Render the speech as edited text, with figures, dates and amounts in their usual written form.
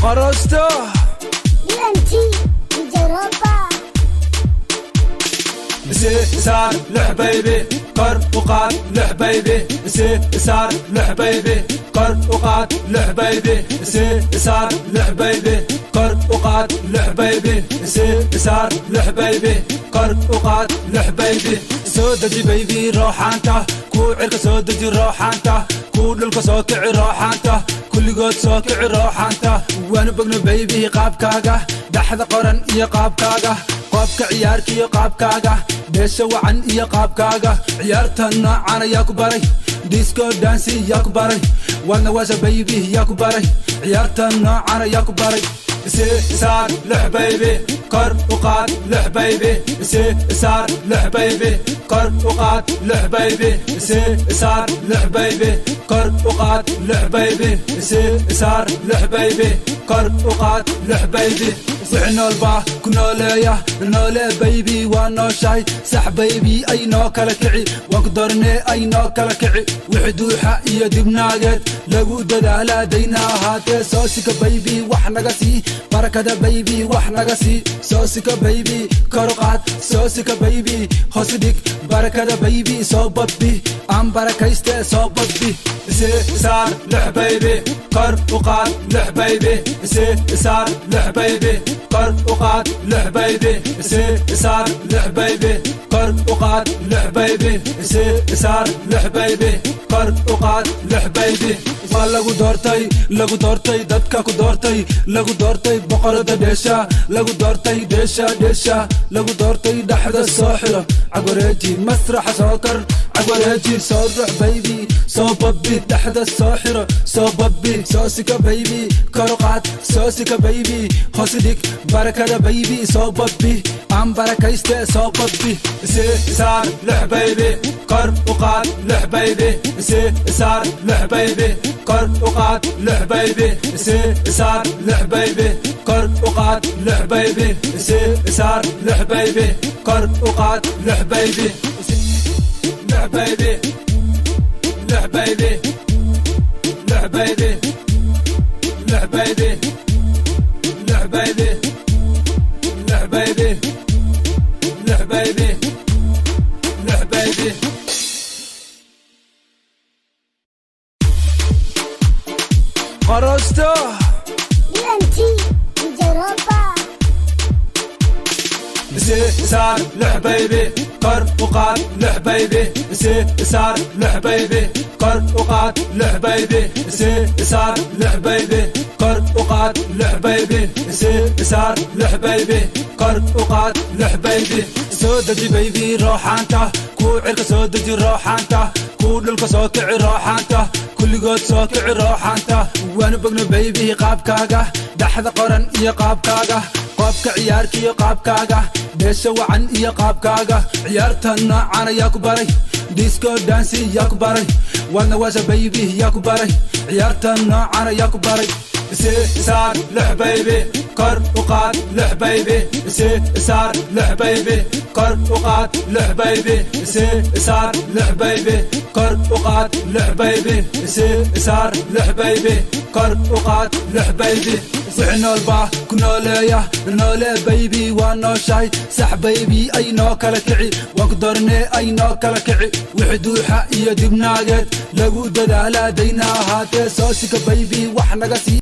Qorosto. UMT DJ Roba. Saar lix baby, kor u qaad lix baby, saar lix baby, kor u qaad lix baby, saar lix baby, kor u qaad lix baby, saar lix baby, kor u qaad lix baby. Soo deji baby rooxaanta kuu cirka, soo deji rooxaanta kuu dhulka, soo kici rooxaanta kulligood, soo kici rooxaanta. Waanu bogno baby qaabkaaga, dhaxda qoran iyo qaabkaaga, qoobka ciyaarka iyo qaabkaaga, dheesha wacan iyo qaabkaaga. Ciyaarta noocan ayaa ku baray? Disco dance yaa ku baray? Waadna waasha baby, yaa ku baray? Ciyaarta noocan ayaa ku baray? Saar lix baby, kor u qaad lix baby, saar lix baby, kor u qaad lix baby, saar lix baby, kor u qaad lix baby, saar lix baby, kor u qaad lix baby. Wixii noolbaa ku nooleeya, noole baby, waa nooshahay. Sax baby, ay noo kala kici, waan ku doornee, ay noo kala kici. Wixii duuxa iyo dibnaageed lagu dadaalaa dayna ahaatee. Soo sika baby, wax naga sii barakada baby, wax naga sii. Soo sika baby, kor u qaad. Soo sika baby, hoos dhig barakada baby. Soo babbi aan barakayste, soo babbi. Saar lix baby, kor u qaad lix baby, saar lix baby, kor u qaad lix baby, saar lix baby, kor u qaad lix baby, saar lix baby, kor u qaad lix baby. Waa lagu doortay, lagu doortay, dadka ku doortay, lagu doortay boqorada dheesha, lagu doortay dheesha, dheesha lagu doortay. Dhexda soo xiro, cagwareeji, masraxa soo kar, cagwareeji, soo rux baby, soo babbi. Dhexda soo xiro, soo babbi. Soo sika baby, kor u qaad. Soo sika baby, hoos dhig barakada baby. Soo babbi aan barakayste, soo babbi. Saar lix baby, kor u qaad lix baby, saar lix baby, kor u qaad lix baby, saar lix baby, kor u qaad lix baby, saar lix baby, kor u qaad lix baby, lix baby, lix baby, lix baby, lix baby, lix baby, lix baby, lix baby, lix baby. Qorosto. UMT DJ Roba. Saar lix baby, kor u qaad lix baby, saar lix baby, kor u qaad lix baby, saar lix baby, kor u qaad lix baby, saar lix baby, kor u qaad lix baby. Soo deji baby rooxaanta kuu cirka, soo deji rooxaanta kuu dhulka, soo kici rooxaanta kulligood, soo kici rooxaanta. Waanu bogno baby qaabkaaga, dhaxda qoran iyo qaabkaaga, qoobka ciyaarka iyo qaabkaaga, dheesha wacan iyo qaabkaaga. Ciyaarta noocan ayaa ku baray? Disco dance yaa ku baray? Waadna waasha baby, yaa ku baray? Ciyaarta noocan ayaa ku baray? Saar lix baby, kor u qaad lix baby, saar lix baby, kor u qaad lix baby, saar lix baby, kor u qaad lix baby, saar lix baby, kor u qaad lix baby. Wixii noolbaa ku nooleeya, noole baby, waa nooshahay. Sax baby, ay noo kala kici, waan ku doornee, ay noo kala kici. Wixii duuxa iyo dibnaageed lagu dadaalaa dayna ahaatee. Soo sika baby, wax naga sii.